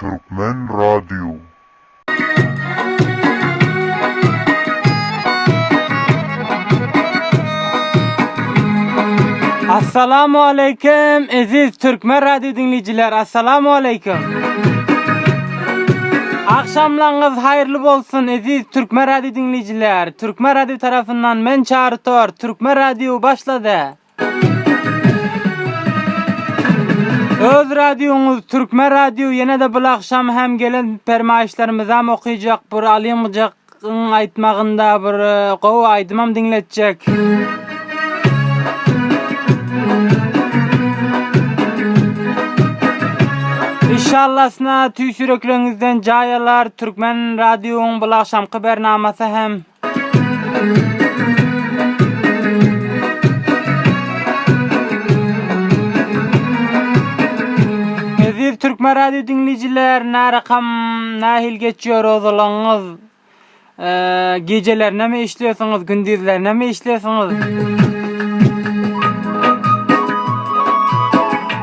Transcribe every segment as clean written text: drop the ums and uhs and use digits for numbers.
Türkmen radio. Assalamu aleýkum eziz Türkmen radio diňleýjiler Assalamu aleýkum. Agşamlaryňyz haýyrly bolsun eziz Türkmen radio diňleýjiler. Türkmen radio tarapyndan men Çary Tor Türkmen radio başlady. Öz radioňyz Türkmen radio ýene-de bul agşam hem gelen permaýyşlarymyzam okyjak bir Alym Gyjakyň aýtmagynda bir e, gowy aýdymam diňletjek. Inşallasyna tüýs ýürekleriňizden jaý alar Türkmen radioň bul agşamky bernamasy hem. Eziz Türkmen radio diňleýjiler, närakam nähili geçýär ozalaňyz? Eee, gijelerine mi işleýärsiňiz, gündizlerine mi işleýärsiňiz?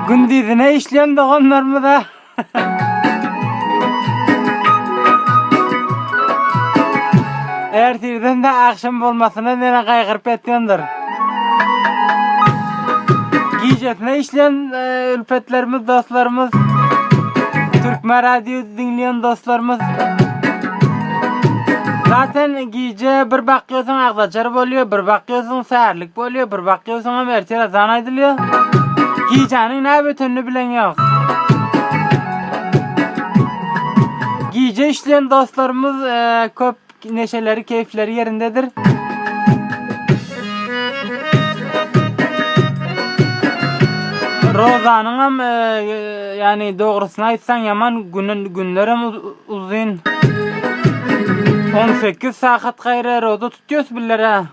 Gündizine işleýän doganlarymyza Ertirden de akşam bolmasyna mene gaýgyryp etýändir. Gijesine işleýän e, ülpetlerimiz, dostlarymyz, Türkmen radio diňleýän dostlarymyz. Zaten gije bir bakýarsyň agzaçar bolýar, bir bakýarsyň särlik bolýar, bir bakýarsyňam ertir azan aýdylýar. Gijäniň näme ötenini bilen ýok. Gije işleýän dostlarymyz e, köp neşeleri, keýfleri ýerindedir. Rozanyňam e, ýani dogrusyny aýtsaň ýaman günün günlerem uzyn. 18 sagat gaýra roza tutýas billere.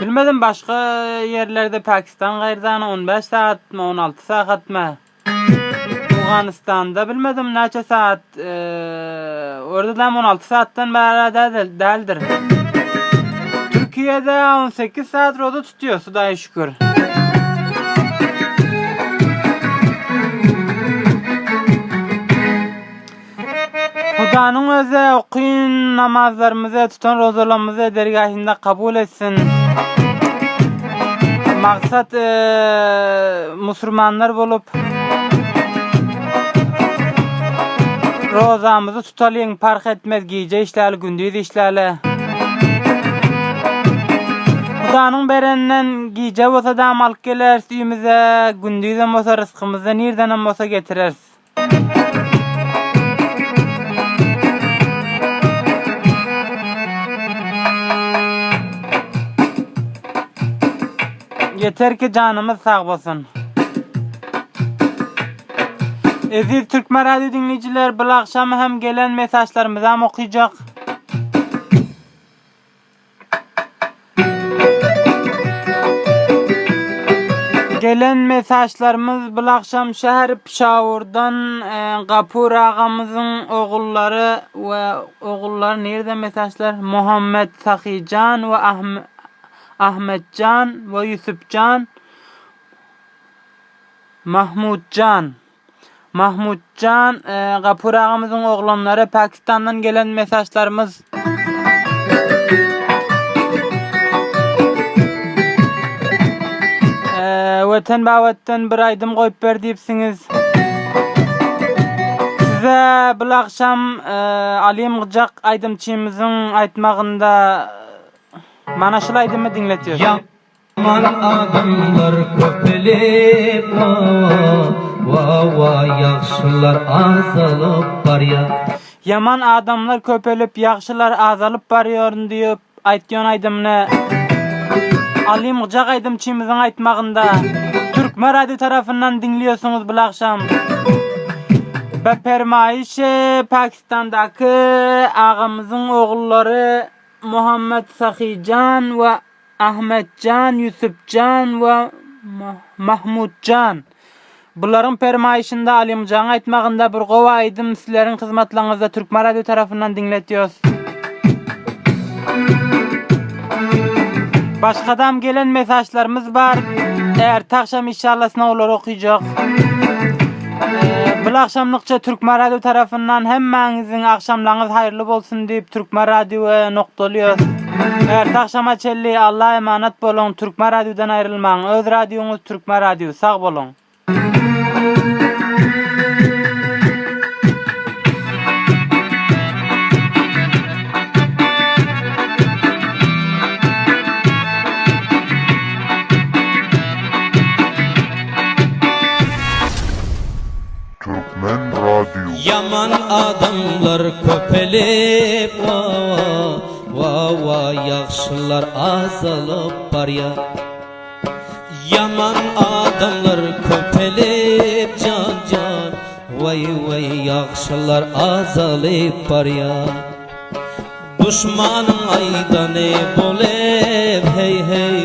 Bilmedim başga ýerlerde Pakistan gaýrdan 15 sagatmy 16 sagatmy. Owganystanda bilmedim näçe saat orada da 16 saatdan bäri däldir. Türkiye'de 18 saat roza tutuyor Hudaýa şükür. Hudanyň özi okyn namazlarymyzy, tutan rozalarymyzy dergähinde kabul etsin. Maksat e, musulmanlar bolup rozamyzy tutalyň, parh etmez gije işläli, gündiz işläli. Hudanyň bereninden gije bolsa dam alyp geleris öýümize, gündizem bolsa rysgymyzy nirdenem bolsa getireris. Yeter ki janymyz sag bolsun. Eziz Türkmen radio dinleýjiler, bu agşam hem gelen mesajlarymyzam okyjak. Gelen mesajlarymyz bu agşam şäher Pişawurdan e, Gapur agamyzyň ogullary we ogullary nirde mesajlar? Muhammet Sahyjan we Ahmetjan we Ýusupjan Mahmutjan Mahmutjan Gapur agamyzyň oglanlary Pakistandan gelen mesajlarymyz. Weten babatdan bir aýdym goýup ber diýipsiňiz. Size bu agşam Alim Gyjak aýdymçymyzyň aýtmagynda mana şul aýdymy diňletýäs. Ýaman adamlar köpelip wa-wa ýagşylar azalyp barýar. Ýaman adamlar köpelip ýagşylar azalyp barýar diýip aýtýan aýdymyny Alym Gyjak aýdymçymyzyň aýtmagynda Türkmen radio tarapyndan diňleýärsiňiz bul agşam. Be permaýyş Pakistandaky agamyzyň ogullary Muhammet Sahyjan we Ahmetjan, Ýusupjan we Mahmutjan. Bularyň permaýyşynda Alymjaň aýtmagynda bir gowy aýdym sizleriň hyzmatlaryňyzda Türkmen radio tarapyndan diňletýos. Başgadam gelen mesajlarymyz bar. Erte agşam inşallah olary okyjak. Bul agşamlykça Türkmen Radio tarapyndan hemmäňiziň agşamlaryňyz haýyrly bolsun diýip Türkmen Radio noktalýas. Erte agşama çenli Alla emanat boluň Türkmen Radiodan aýrylmaň. Öz radioňyz Türkmen Radio. Sag boluň. Türkmen radio. Ýaman adamlar köpelip wa wa wa ýagşylar azalyp barýar. Ýaman adamlar köpelip jan jan waý waý ýagşylar azalyp barýar. Duşmanyň aýdany bolyp heý heý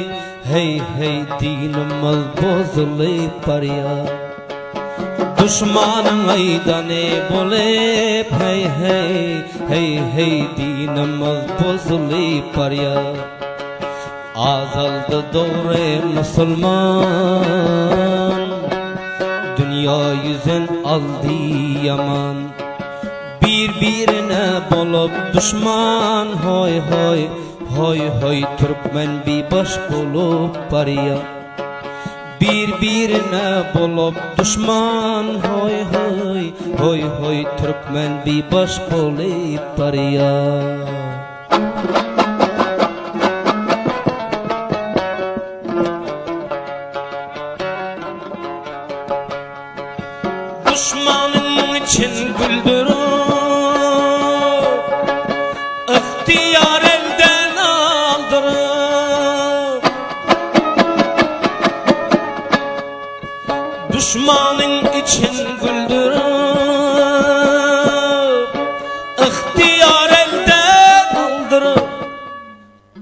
heý heý dinimiz bozulyp barýar. Duşmanyň aýdany bolyp heý heý heý heý dinimiz bozulyp barýar. Azaldy dogry musulman Dünýa ýüzün aldy ýaman Bir birine bolup duşman Hoý hoý hoý hoý türkmen bibaş bolup barýa Bir birine bolup duşman Hoý hoý hoý hoý türkmen bibaş bolup barýa. Duşmanyň için güldürip, Ygtyýar elden aldyryp. Duşmanyň için güldürip, Ygtyýar elden aldyryp.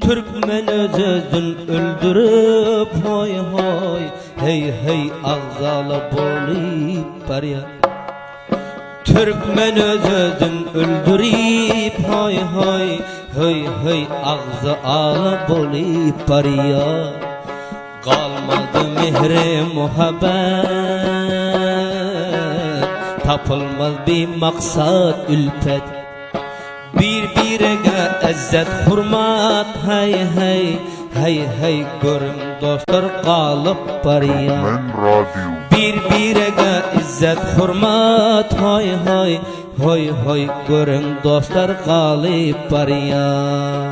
Türkmen öz-özün öldürip, hoý, hoý, heý, heý, agzala bolup barýar. Türkmen öz-özün öldürip, hoý, hoý, höý, höý, agzy ala bolup barýar. Galmady mehri muhabbet, Tapylmaz bimaksat ülpet. Bir-birege ezzet hurmat heý heý heý heý görüm dostlar galyp barýar. Türkmen radio. Bir-birege izzet hurmat hoý hoý hoý hoý görüm dostlar galyp barýar.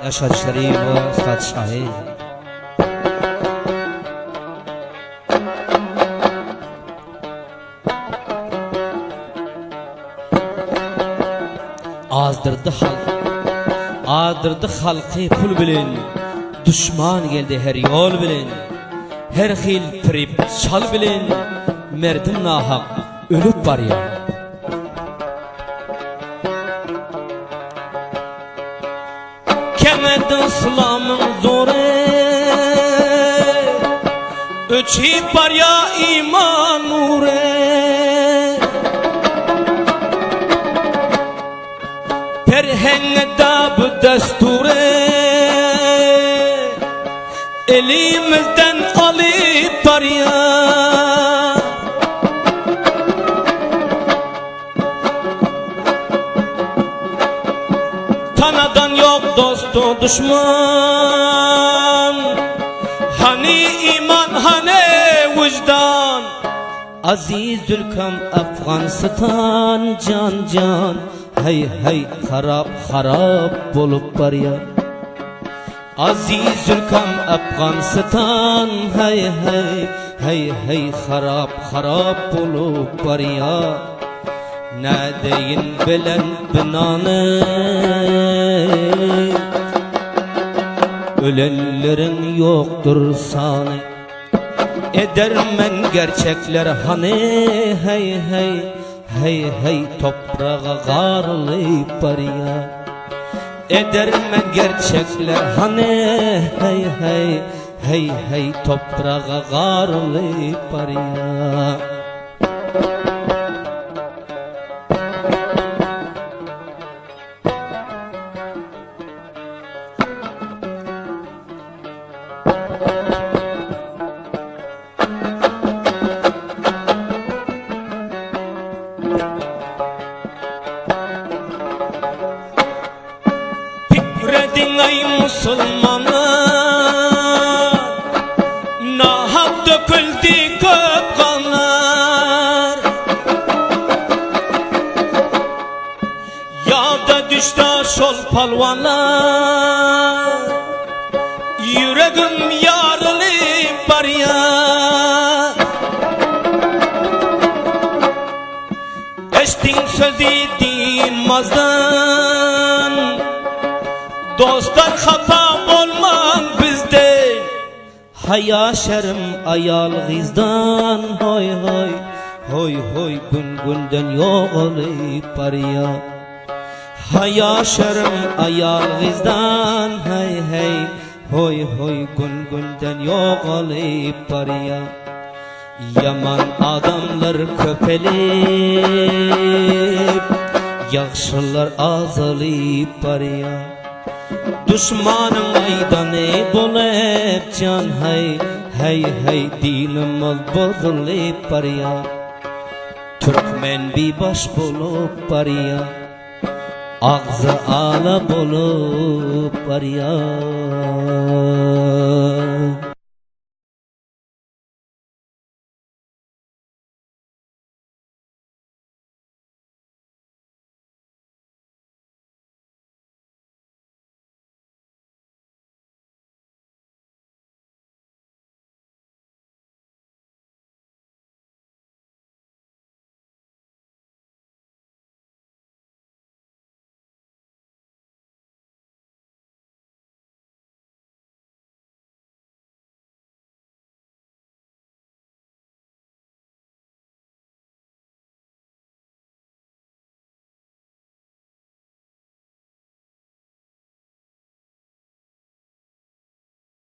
Eşhedü Şerifow Sat Şahin. Azdyrdy halk Azdyrdy halky pul bilen Duşman geldi her ýol bilen Her hil prip çal bilen Merdim nahak ölüp barýar. Kemet yslamyň zory Öçüp barýa iman nury Perheňe dab destury Elimizden alyp barýa. Tanadan ýok dostu duşman Hany iman hany wyždan Aziz ülkem Afganystan jan jan Heý heý harap harap bolup barýar Aziz ülkem Afganystan heý heý heý heý harap harap bolup barýar Nädeýin bilen binany Ölenleriň ýokdur sany Edermen gerçekler hany heý heý heý heý topraga garylyp barýar Edermen gerçekler hany heý heý heý heý topraga garylyp barýar. Döküldi köp kanlar. Ýada düşdi şol palwanlar. Ýüregim ýarylyp barýar. Eşdiň sözi dynmazdan. Dostlar hapa bolmaň bizden. Haýa şerim aýal gyzdan hoý hoý hoý hoý gün günden ýogalyp barýa Haýa şerim aýal gyzdan heý heý hoý hoý gün günden ýogalyp barýa Ýaman adamlar köpelip ýagşylar azalyp barýa Duşmanyň aýdany bolup jan haý Heý heý dinimiz bozulyp barýa Türkmen bibaş bolup barýa Agzy ala bolup barýa.